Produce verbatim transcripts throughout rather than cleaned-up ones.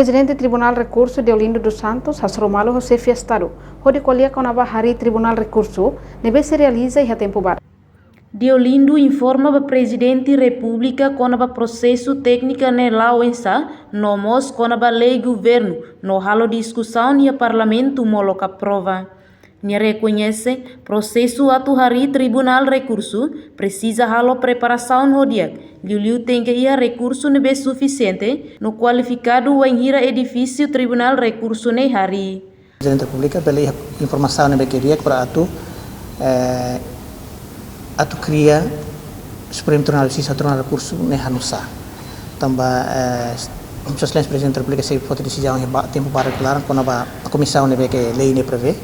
Prezidente Tribunál Rekursu Deolindo dos Santos hasoru malu ho Xefe Estadu hodi ko'alia kona-ba harii Tribunál Rekursu ne'ebé sei realiza iha tempu badak. Deolindo informa ba Prezidente Repúblika kona-ba prosesu tékniku ne'e la'o oinsá, no mós kona-ba lei governu, no halo diskusaun iha Parlamentu molok aprova. Nia rekoñese, prosesu atu harii Tribunál Rekursu presiza halo preparasaun ho di'ak, liuliu tenke iha rekursu ne'ebé sufisiente no kualifikadu wainhira edifísiu Tribunál Rekursu ne'e harii. Prezidente Repúblika bele iha informasaun ne'ebé ke di'ak para atu, eh, atu kria Supremu Tribunál Justisa, Tribunál Rekursu ne'e hanusá. Tanba, eh, Sua Exelénsia Prezidente Repúblika sei foti desizaun iha ba-, tempu badak klaran kona-ba komisaun ne'ebé ke lei ne'e prevee.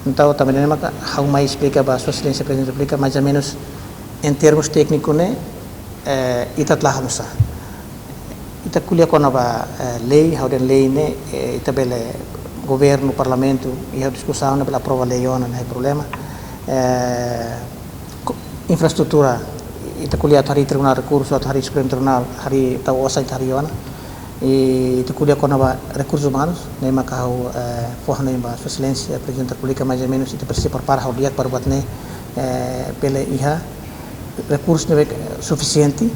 Entaun, tanba ne'e maka ha'u mai esplika ba Sua Exelénsia Prezidente Repúblika, mais ou menus, em termos tékniku ne'e, eh, ita la hanusá. Ita ko'alia kona-ba, eh, lei, ha'u dehan lei ne'e, eh, ita bele governu, Parlamentu, iha diskusaun ne'e bele aprova lei ona, laiha problema. Eh, ko-, infraestrutura, ita ko'alia atu harii Tribunál Rekursu, atu harii Supremu Tribunál, harii tau osan ita harii ona. I ita ko'alia kona-ba rekursus umanus, ne'e maka ha'u, eh, fó hanoin ba Sua Exelénsia Prezidente Repúblika, mais ou menus, ita presiza prepara ha'u di'ak para buat ne'e, eh, bele iha rekursu ne'ebé sufisiente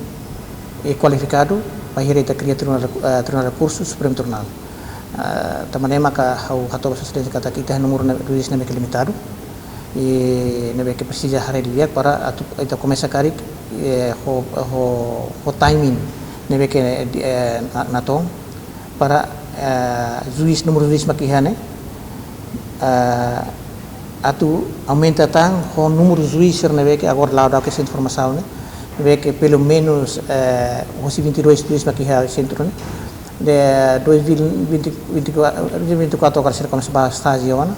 i kualifikadu, bainhira ita kria Tribunál Reku-, eh, Tribunál Rekursu, Supremu Tribunál. Eh, tanba ne'e maka ha'u hato'o ba Sua Exelénsia katak ita númeru ne'e, juís ne'ebé ke limitadu, i ne'ebé ke presiza haree di'ak para atu ita komesa karik, eh, ho, ho, ho timing ne'ebé ke, eh, na-, natoon para, eh, juís, númeru juís mak iha ne'e, eh, atu aumenta tan ho númeru juís sira ne'ebé ke agora la'o daudauk hanesan informasaun ne'e, ne'ebé ke pelumenus, eh, hosi vinte e dois juís mak iha sentru ne'e, de dois mil e vinte, vinte e quatro, dois mil e vinte e quatro agora sira komesa ba estájiu ona,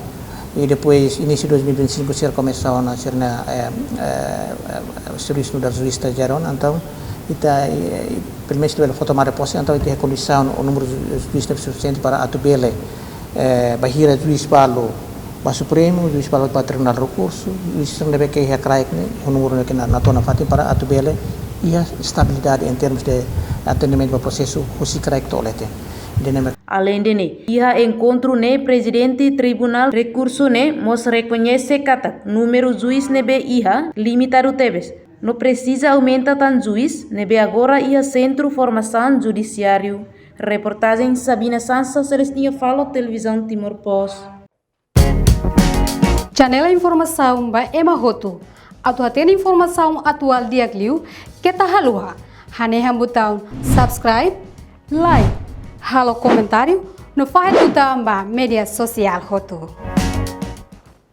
i depois inísiu dois mil e vinte e cinco sira komesa ona sira-nia, eh, eh, eh, servisu nu'udar juís estajiáriu ona. Entaun, ita, eh, pelumenus ita bele fó tomada de posse, entaun ita iha kondisaun, o númeru ju-, juís ne'e sufisiente para atu bele, eh, bainhira juís balu ba Supremu, juís balu ba Tribunál Rekursu, juís sira ne'ebé ke iha kraik ne'e, o númeru ne'e ke na-, natoon nafatin para atu bele iha estabilidade em termos de atendimentu ba prosesu husi kraik to'o leten. Ida-ne'e mak. Aleinde ne'e, iha enkontru ne'e Prezidente Tribunál Rekursu ne'e mós rekoñese katak númeru juís ne'ebé iha limitadu tebes, no presiza aumenta tan juís ne'ebé agora iha Sentru Formasaun Judisiáriu. Reportajen Sabina Sansa, Celestina Falo, Televizaun Timor Post. Janela informasaun ba ema hotu. Atu hatene informasaun atuál di'ak liu, keta haluha hanehan butaun subscribe, like, halo komentáriu, no fahe tutan ba média sosiál hotu.